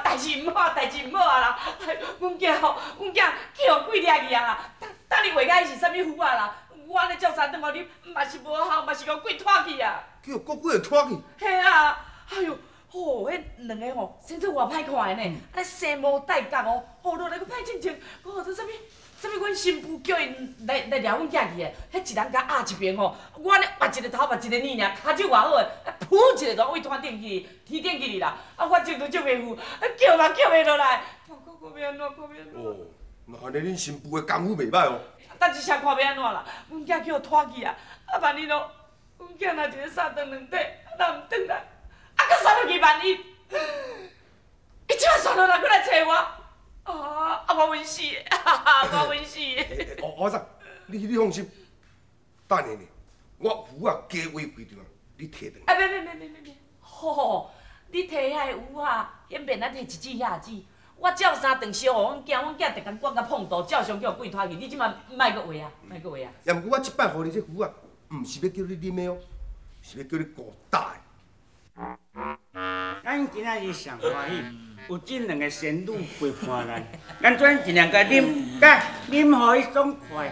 代志毋好，代志毋好啊啦！阮囝吼，阮囝去予鬼掠去啊啦！等等你画甲伊是啥物符啊啦？我按呢照三顿予啉，嘛是无效，嘛是予鬼拖去啊！去予鬼拖去？嘿啊！哎哟，吼，彼两个吼，生做偌歹看的呢，按呢生毛戴角哦，吼落来阁歹正正，阁做啥物？啥物？阮新妇叫𪜶来掠阮囝去的，彼一人共压一边吼，我按呢拔一个头拔一个耳尔，跤手偌好的，噗一个就位拖顶去，天顶去啦！啊，我情都足袂赴，叫嘛叫袂落来，看看欲按怎，看欲按怎。哦，那按呢恁新妇的功夫袂歹哦。等一声看欲按怎啦，阮囝去予拖去啊！啊，万一咯，阮囝若一个三长两短，若毋转来，啊，阁煞落去万一，伊这摆煞落来阁来揣我。啊！啊！我稳死的，我稳死的。哦，阿嫂，你放心，等下呢，我符仔加画几张，你提转来。啊！免免免免免免，吼！你提遐个符仔，免便咱提一支遐纸。我照三顿烧予阮囝，阮囝逐工管甲碰肚，照常去予鬼拖去。你这摆莫阁画啊，莫阁画啊。也毋过我这摆予你这符仔，毋是欲叫你啉的哦，是欲叫你顾打的。咱今仔日上欢喜，有这两个仙女陪伴咱，咱转尽量共啉，来啉予伊爽快。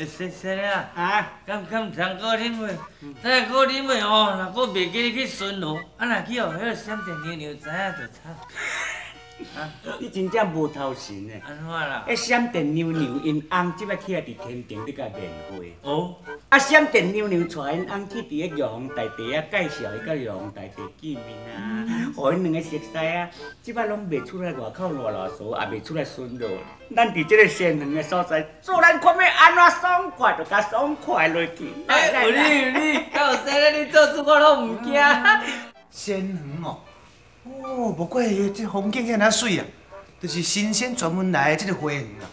谢谢你啊！啊，敢敢毋通阁啉袂？等下阁啉袂哦，若阁袂记得去巡逻，啊若去予彼个闪电娘娘知影就惨。你真正无头神呢！按怎啦？彼闪电娘娘𪜶翁这摆起来伫天庭咧共面会。哦。啊，闪电娘娘带𪜶翁去伫个玉皇大帝遐介绍伊佮玉皇大帝见面啊，予𪜶两个熟似啊，这摆拢袂出来外口啰啰嗦，也袂出来巡逻。咱伫这个仙园的所在，做咱看欲按怎爽快，就共爽快落去。哎，有你有你，敢有生咧？你做主我拢毋惊。仙园哦。哦，无怪这风景遐尔媠啊，就是神仙专门来的这个花园啊。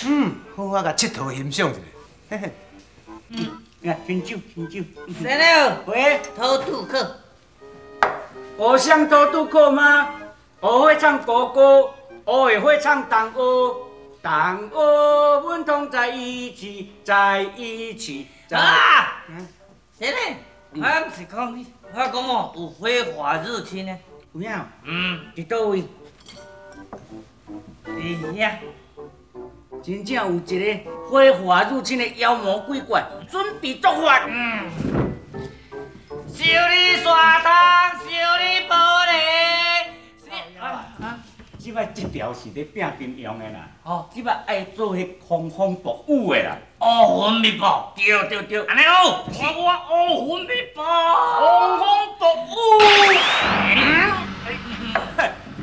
嗯，好好共𨑨迌欣赏一下。嘿嘿。嗯，来斟酒，斟酒。先生，喂，偷渡客。和尚偷渡客吗？学会唱国歌，学会唱党歌，党歌，阮同在一起，在一起。啊！先生，我毋是讲你，我讲哦，有非法入侵的。有影？嗯。伫佗位？伫遐。真正有一个非法入侵的妖魔鬼怪，准备作法。嗯。修理山东，修理玻璃。啊！这摆这条是咧拼兵用的啦。哦。这摆爱做彼狂风暴雨的啦。乌云密布。对对对。按呢好，看我乌云密布。狂风暴雨。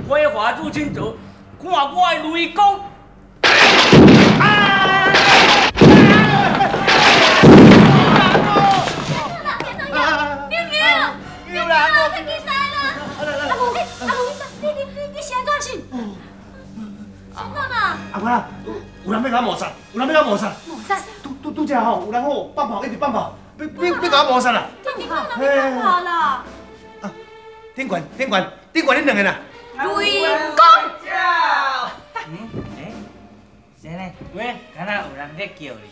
非法入侵者，看我的雷公！啊！娘娘，娘娘，快起来啦！阿母，阿母，你是按怎死？是按怎啦？阿母啦，有人欲共我谋杀，有人欲共我谋杀。谋杀？拄拄拄才吼，有人吼放炮，一直放炮，欲欲欲共我谋杀啦！你讲人欲放炮啦？啊，顶悬顶悬顶悬，恁两个啦！雷公。嗯，欸，先生，喂，敢若有人咧叫你？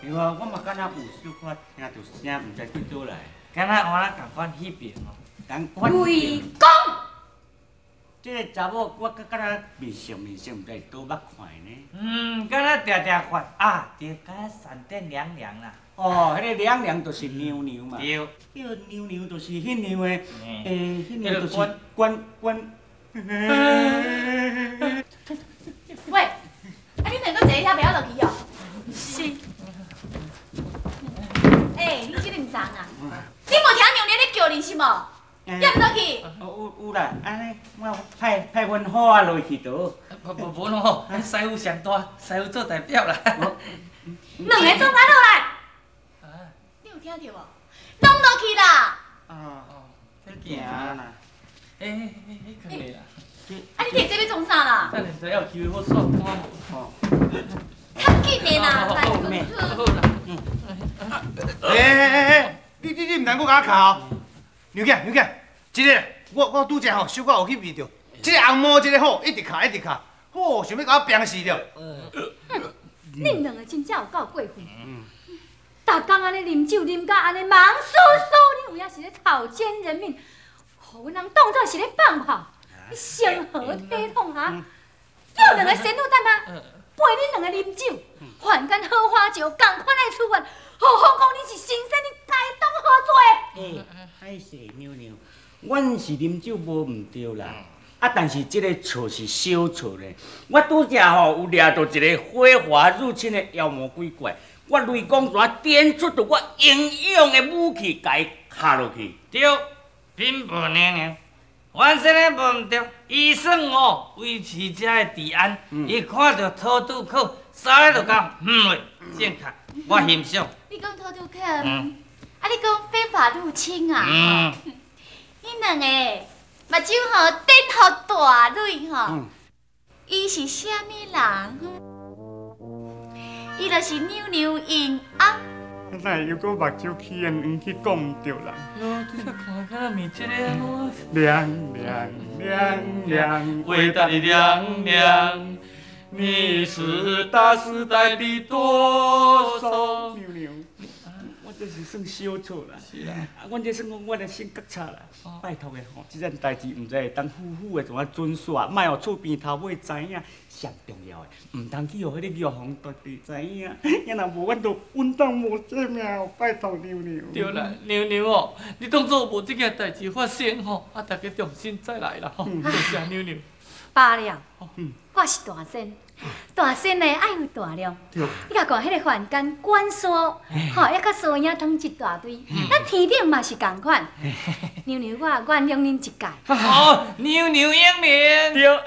对啊，我嘛敢若有小可听著声，毋知对佗来。敢若换咱仝款彼边哦。仝款。雷公。这个查某，我感觉面熟面熟，毋知是佗捌看的呢。嗯，敢若定定看啊，对，敢若闪电娘娘啦。哦，彼个娘娘就是娘娘嘛。对。彼个娘娘就是彼样的，欸，彼样就是关关。喂，啊你两个坐遐袂晓落去哦？是。欸，你这个毋送啊？你无听娘娘咧叫你是无？也毋落去？有有啦，按呢我派派阮虎仔落去倒。无无无咯，师傅上大，师傅做代表啦。两个总来落来。你有听著无？拢落去啦。啊哦，这行啦。欸欸欸，囥咧啦。啊！你提这欲创啥啦？等下毋知有机会好煞单无？吼。较紧的啦，来，好啦。欸欸欸，你你你毋通阁共我敲哦！娘囝娘囝，这个我我拄才吼小可有去味著，这个红毛这个吼一直敲一直敲，吼想欲共我鞭死著。恁两个真正有够过分！逐工按呢啉酒啉甲按呢茫酥酥，你有影是咧草菅人命，予阮翁当做是咧放炮。你成何体统啊？叫两个仙女等啊，陪恁两个啉酒，凡间好花招，仝款的处罚，何况讲你是神仙，你该当何罪？欸，歹势娘娘，阮是啉酒无毋对啦，啊，但是这个错是小错咧。我拄才吼有掠著一个非法入侵的妖魔鬼怪，我雷公山点出著我英勇的武器，共伊敲落去。对，禀报娘娘，原先的无毋对，伊算哦维持遮的治安，伊看著土拄口，啥个就共落，正确，我欣赏。你讲土拄口，啊，你讲非法入侵啊？嗯。恁两个目睭吼顶予大蕊吼，伊是啥物人？伊就是娘娘𪜶翁。哪会又阁目睭起烟黄去讲毋对人？哦，这看敢若毋是这个啊？娘娘娘娘，伟大的娘娘，你是大时代的舵手。娘娘，我这是算小错啦。是啦。啊，阮这算讲阮的性格差啦。拜托的吼，这件代志毋知会当好好的怎啊准煞，莫予厝边头尾知影。上重要的，毋通去予彼个玉皇大帝知影。啊若无，阮就稳当无这命，拜托娘娘。对啦，娘娘哦，你当作无这件代志发生吼，啊，大家重新再来啦吼。多谢娘娘。罢了，我是大仙，大仙呢爱有大量。你共看彼个凡间关山，吼，犹阁酥影汤一大堆，咱天顶嘛是仝款。娘娘，我原谅恁一届。好，娘娘英明。对。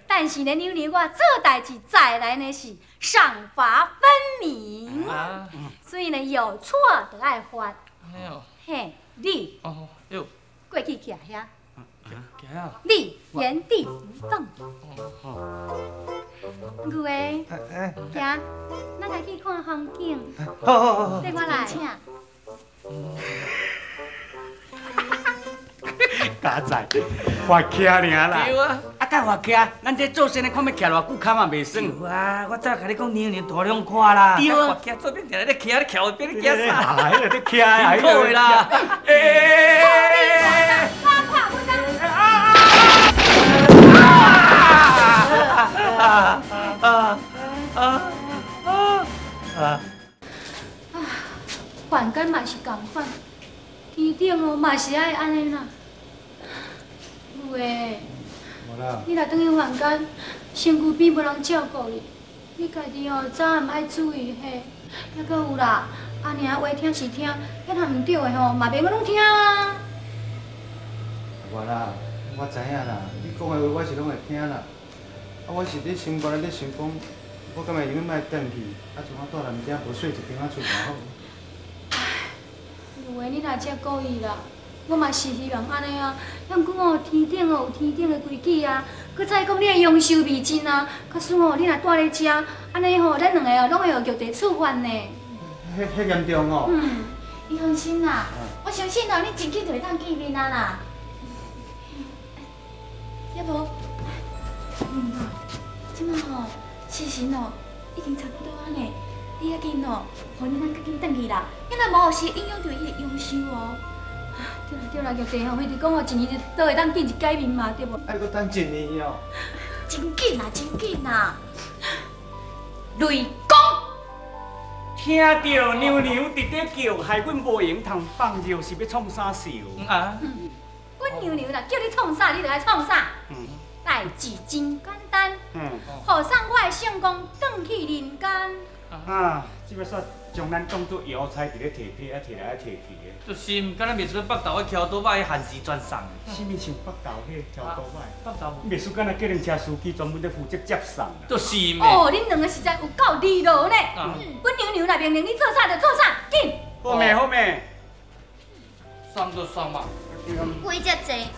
但是呢，娘娘我做代志再来呢是赏罚分明，所以呢有错就爱罚。嘿，你过去徛遐。你原地不动。牛的，行，咱来去看风景。好好好。缀我来。佳哉，罚徛尔啦。对啊。啊，甲罚徛，咱这做仙的看欲徛偌久，跤嘛袂酸。对啊，我早共你讲娘娘大量看啦。对啊。罚徛做阵定咧徛，咧徛边咧惊啥？啊，彼个咧徛，辛苦的啦。欸。啊啊啊啊！啊，凡间嘛是仝款，天顶哦嘛是爱按呢啦。有的，你若转去凡间，身躯边无人照顾你，你家己哦早暗爱注意嘿。犹阁有啦，阿娘话听是听，彼若毋对的吼，嘛袂我拢听啊。无啦，我知影啦，你讲的话我是拢会听啦。啊，我是咧心肝内咧想讲，我敢会永远莫转去？啊，像我蹛南遮无细一间仔厝嘛好。有的你若遮故意啦，我嘛是希望按呢啊。毋过哦，天顶哦有天顶的规矩啊，阁再讲你的阳寿未尽啊，假使吼你若蹛咧遮，按呢吼，咱两个哦拢会予玉帝处罚呢。彼严重哦。嗯，你放心啦，我相信哦，你真紧就会当见面啊啦。要无？这马吼，时辰哦，已经差不多啊呢。你要紧哦，予恁翁较紧转去啦，你若无是影响著伊的阳寿哦。对啦对啦，玉帝吼，伊直讲哦，一年就都会当见一摆面嘛，对无？爱阁等一年哦。真紧啊，真紧啊！雷公，听著娘娘伫咧叫，害阮无闲通放尿，是欲创啥笑？啊！阮娘娘若叫你创啥，你就爱创啥。代志真简单，予送我的圣公转去人间。啊，这摆煞将咱当作邮差伫咧提批啊，提来啊提去的。就是，毋敢若袂输北投彼桥刀摆限时专送。啥物像北投彼桥刀摆？北投。袂输敢若计程车司机专门咧负责接送啦。就是嘛。哦，恁两个实在有够离落呢。阮娘娘若命令你做啥就做啥，紧。好咩好咩。送就送嘛。话遮济。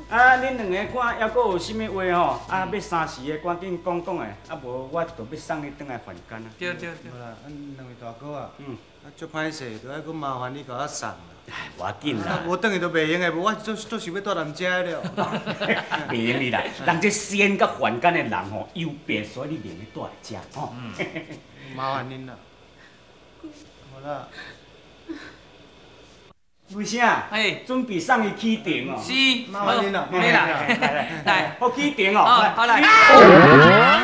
啊，恁两个看，犹阁有啥物话吼？啊，欲三时的赶紧讲讲的，啊无我就欲送你转来凡间啊。对对对。无啦，阮两位大哥啊，啊足歹势，都爱阁麻烦你共我送啦。无要紧啦。无转去都袂用的，无我足足想欲蹛南遮了。袂用哩啦，人这仙佮凡间的人吼有别，所以你宁愿蹛来遮吼。麻烦恁啦。无啦。为啥？嘿，准备送伊起床哦。是，麻烦恁了，好，来，来，好起床哦。好，来。